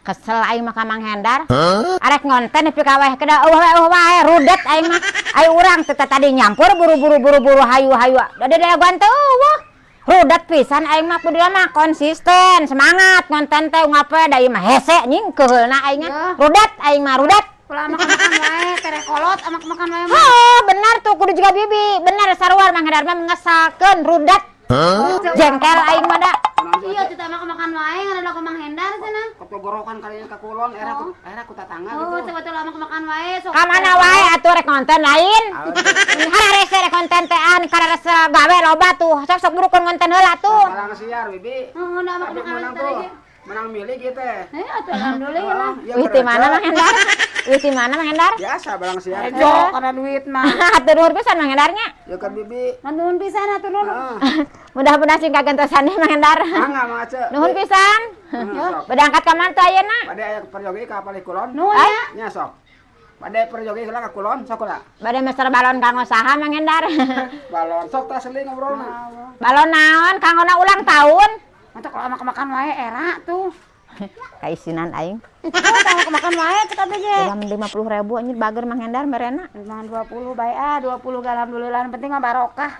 Kesel aing mah ka Mang Hendar. Arek ngonten nepi ka wae keda euweuh wae, euweuh wae, rudet aing mah. Ai urang teh tadi nyampur buru-buru, buru-buru, hayu hayu. Da da teh euweuh. Rudet pisan aing mah. Kudu mah konsisten, semangat ngonten teh ngape da ieu mah hese nying keuheulna aing mah. Ya. Rudet aing mah, rudet. Ulah makan-makan wae, tere kolot amak makan wae mah. Oh, benar tuh, kudu juga bibi. Benar sarua Mang Hendar mah mengesalkeun, rudet. Jengkel aing mah da. Iya, kita makan makan wae ngan ada Mang Hendar cenah. Kopogorokan kali ka kulon era ku era ku tatangga Oh, gitu. coba tuh lama makan wae sok. Ka mana wae atuh rek konten lain? Hararese rek konten teh an kararese gawe loba tuh. Sok sok burukeun konten heula tuh. Barang siar, Bibi. Heeh, da makan Tapi makan menang wae tuh. teh. Menang milih gitu. Eh, atuh alhamdulillah. Iya, Wih, di mana Mang Hendar? Wih, di mana Mang Hendar? Biasa barang siar. Ejo karena duit mah. Hatur nuhun pisan, Mang Hendarnya. Ya kan, Bibi. Nuhun pisan atuh, nuhun. Heeh. Mudah-mudahan sing kagentosan Mang Hendar. Mangga, Mang Ace. Nuhun pisan. Heeh, sok. Bade angkat ka mana tuh ayeuna? Bade aya perjogi ka palih kulon. Nuhun ya. Nya sok. Bade perjogi heula ka kulon sok lah. Bade meser balon kanggo saha, Mang Hendar? Balon sok tah seling ngobrolna. Balon naon? Kanggo ulang tahun? Mantap kalau makan makan wae era tuh. Kaisinan aing. Oh, tahu makan wae cek abdi ge. Dalam 50 ribu anjir, bager Mang Hendar merena. Memang 20 bae ah, 20 ge alhamdulillah, yang penting mah barokah.